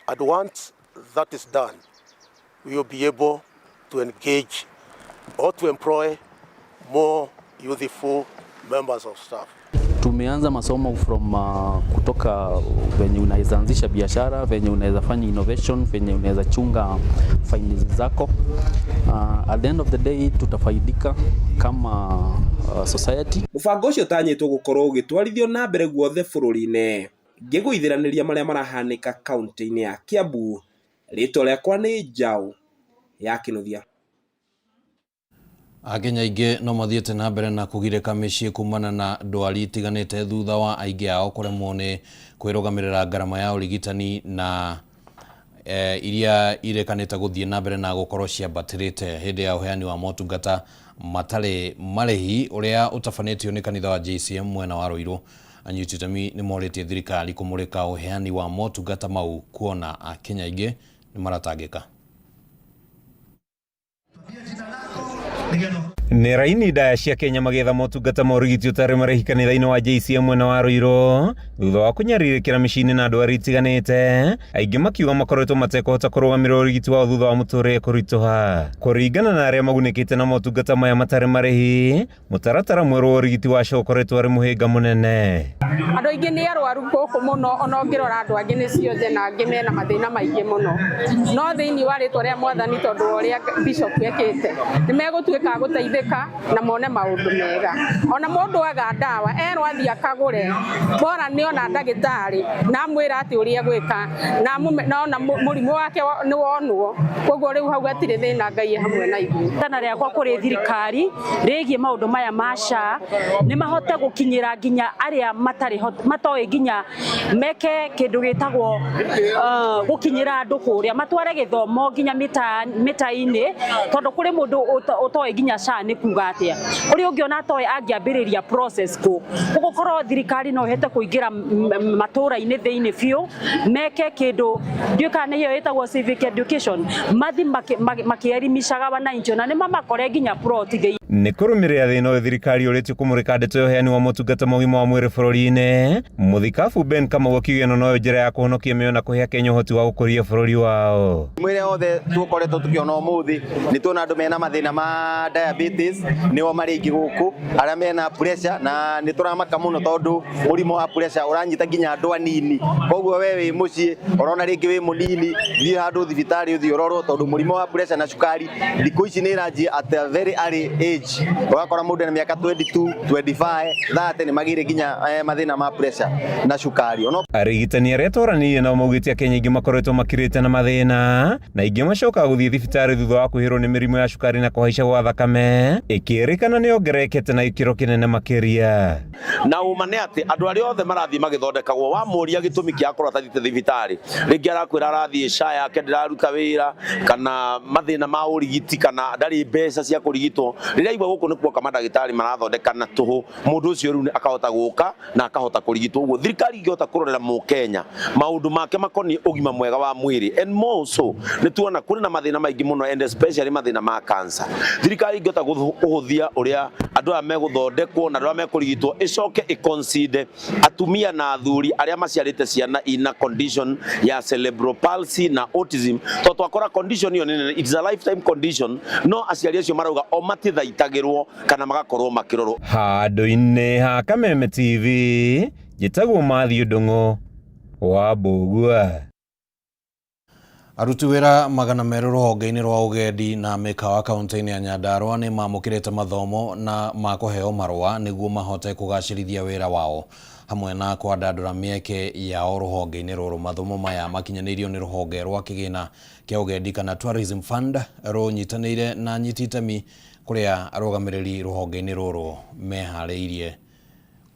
and once that is done we will be able to engage or to employ more youthful members of staff. Tumeanza masomo from kutoka venye unaweza anzisha biashara, venye unaweza fanya innovation, venye unaweza chunga finance zako. At the end of the day tutafaidika kama society. Mũbango ũcio ũtanyĩtwo gũkorwo ũgĩtwarithio na mbere guothe bũrũri-inĩ. Ngĩgũithĩranĩria marĩa marahanĩka kaunti-inĩ ya Kiambu, rĩtwa rĩakwa nĩ Njaũ ya Kĩnuthia. Akenya aingĩ no mathiĩte na mbere na kũgirĩka mĩciĩ kumana na ndwari itiganĩte thutha wa aingĩ ao kũremwo nĩ kwĩrũgamĩrĩra ngarama ya ũrigitani na iria irĩkanĩte gũthiĩ na mbere na gũkorwo ciambatĩrĩte hĩndĩ ya ũheani wa motungata matarĩ marĩhi ũrĩa ũtabanĩtio nĩ kanitha wa JCM mwena wa Ruiru. Anyiti itemi nĩ morĩtie thirikari kũmũrĩka ũheani wa motungata mau kuona Akenya aingĩ nĩ maratangĩka. Nĩ raini ndaya cia Kenya magĩetha motungata ma ũrigiti ũtarĩ marĩhi kanitha-inĩ wa JCM mwena wa Ruiru thutha wa kũnyarirĩkĩra mĩciĩ-inĩ na ndwari itiganĩte, aingĩ makiuga makoretwo matekũhota kũrũgamĩrĩra ũrigiti wao thutha wa mũtũrĩre kũritũha. Kũringana na arĩa magunĩkĩte na motungata maya matarĩ marĩhi, Mũtaratara mwerũ wa ũrigiti wa SHA ũkoretwo arĩ mũhĩnga mũnene. Andũ aingĩ nĩ arwaru gũkũ mũno, ona ũngĩrora andũ angĩ nĩ cionje na angĩ mena mathĩna maingĩ mũno. No thĩinĩ wa rĩtwa rĩa Mwathani tondũ wa ũrĩa Bishop ekĩte, nĩ megũtuĩka a gũteithĩka na mone maũndũ mega. Ona mũndũ aga ndawa, erwo athiĩ akagũre, bora nĩ ona ndagĩtarĩ na amwĩra atĩ ũrĩa egwĩka na ona mũrimũ wake nĩ wonwo. Koguo rĩu hau hatirĩ thĩna, Ngai e hamwe na ithuĩ. Itana rĩakwa kũrĩ thirikari rĩgiĩ maũndũ maya ma SHA nĩ mahote gũkinyĩra nginya arĩa matarĩ matoĩ nginya meke kĩndũ gĩtagwo gũkinyĩra andũ kũrĩa matware gĩthomo nginya mĩta-inĩ tondũ kũrĩ mũndũ ũtoĩ nginya SHA nĩ kuga atĩa kũrĩ ũngĩ ona atoĩ angĩambĩrĩria process kũ gũkorwo thirikari no ĩhote kũingĩra matũra-inĩ thĩinĩ biũ meke kĩndũ ndiũĩ kana nĩ ĩyo ĩtagwo civic education mathi makĩelimishaga wananchi ona nĩ mamakore nginya plot thĩinĩ. Nĩ kũrũmĩrĩra thĩna ũyũ thirikari yũrĩtio kũmũrĩka ndeto ya ũheani wa motungata ma ũgima wa mwĩrĩ bũrũri-inĩ, Mũthikabu Ben Kamau akiuga ĩno noyo njĩra ya kũhonokia mĩoyo na kũhe Akenya ũhoti wa gũkũria bũrũri wao. Mĩrimũ ĩrĩa yothe tũkoretwo tũkĩona ũmũthĩ, nĩ tuona andũ mena mathĩna ma diabetes, nĩo marĩ aingĩ gũkũ, arĩa mena pressure, na nĩ tũramaka mũno tondũ mũrimũ wa pressure ũranyita nginya andũ anini. Koguo we wĩ mũciĩ, ũrona rĩngĩ wĩ mũnini, thiĩ handũ thibitarĩ ũthiĩ ũrorwo tondũ mũrimũ wa pressure na cukari thikũ ici nĩ ĩranjia at a very early age. Ũgakora mũndũ ena mĩaka 22, 25, 30 nĩ magĩire nginya mathĩna ma pressure na cukari. Arigitani arĩa twaranĩirie nao maugĩte Akenya aingĩ makoretwo makirĩte na mathĩna na aingĩ macokaga gũthiĩ thibitarĩ thutha wa kwĩhĩrwo nĩ mĩrimũ ya cukari na kũhaica gwa thakame ĩkĩrĩkana nĩ yongererekete na gĩkĩro kĩnene makĩria. Na ũma nĩ atĩ andũ arĩa othe marathiĩ magĩthondekagwo, wamũria gĩtũmi kĩa akorwo atathiĩte thibitarĩ, rĩngĩ arakwĩra arathiĩ SHA yake ndĩraruta wĩra, kana mathĩna ma ũrigiti, kana ndarĩ mbeca cia kũrigitwo. Rĩrĩa aigua gũkũ nĩ kuoka mandagĩtarĩ marathondeka na tũhũ, mũndũ ũcio rĩu akahota gũka na akahota kũrigitwo. Ũguo thirikari ingĩhota kũrorera mũkenya maũndũ make makoniĩ ũgima mwega wa mwĩrĩ, and more so nĩ tuona kũrĩ na mathĩna maingĩ mũno and especially mathĩna ma cancer. Thirikari ingĩhota kũhũthia ũrĩa andũ aya megũthondekwo na andũ arĩa mekũrigitwo, ĩcoke ĩconsider atumia na athuri arĩa maciarĩte ciana ina condition ya cerebral palsy na autism, tondũ twakora condition ĩyo nĩ nene, it's a lifetime condition, no aciari acio marauga o matithaitagĩrwo kana magakorwo makĩrorwo. Handũ-inĩ ha Kameme TV, njĩtagwo Matthew Ndung'u wa Mbũgua. Aruti wĩra 200 rũhonge-inĩ rwa ũgendi na mĩkawa kaunti-inĩ ya Nyandarua nĩ mamũkĩrĩte mathomo na makũheo marũa nĩguo mahote kũgacĩrithia wĩra wao hamwe na kwandandũra mĩeke yao rũhonge-inĩ rũrũ. Mathomo maya makinyanĩirio nĩ rũhonge rwa kĩgĩna kĩa ũgendi kana Tourism Fund rũnyitanĩire na anyiti itemi kũrĩa arũgamĩrĩri rũhonge-inĩ rũrũ meharĩirie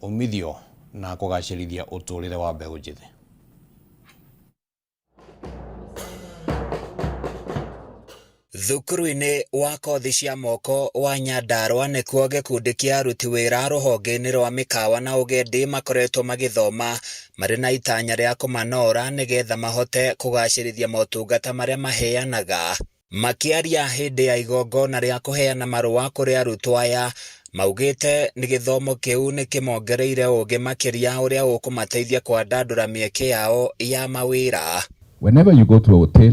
umithio na kũgacĩrithia ũtũrĩre wa mbeũ njĩthĩ. Thukuru-inĩ wa kothi cia moko wa Nyandarua nĩkuo gĩkundi kĩa aruti wĩra rũhonge-inĩ rwa mĩkawa na ũgendi makoretwo magĩthoma marĩ na itanya rĩa kũmanora nĩgetha mahote kũgacĩrithia motungata marĩa maheanaga. Makĩaria hĩndĩ ya igongona rĩa kũheana marũa kũrĩ arutwo aya, maugĩte nĩ gĩthomo kĩu nĩ kĩmongereire ũgĩ makĩria ũrĩa ũkũmateithia kwandandũra mĩeke yao ya mawĩra. Whenever you go to a hotel,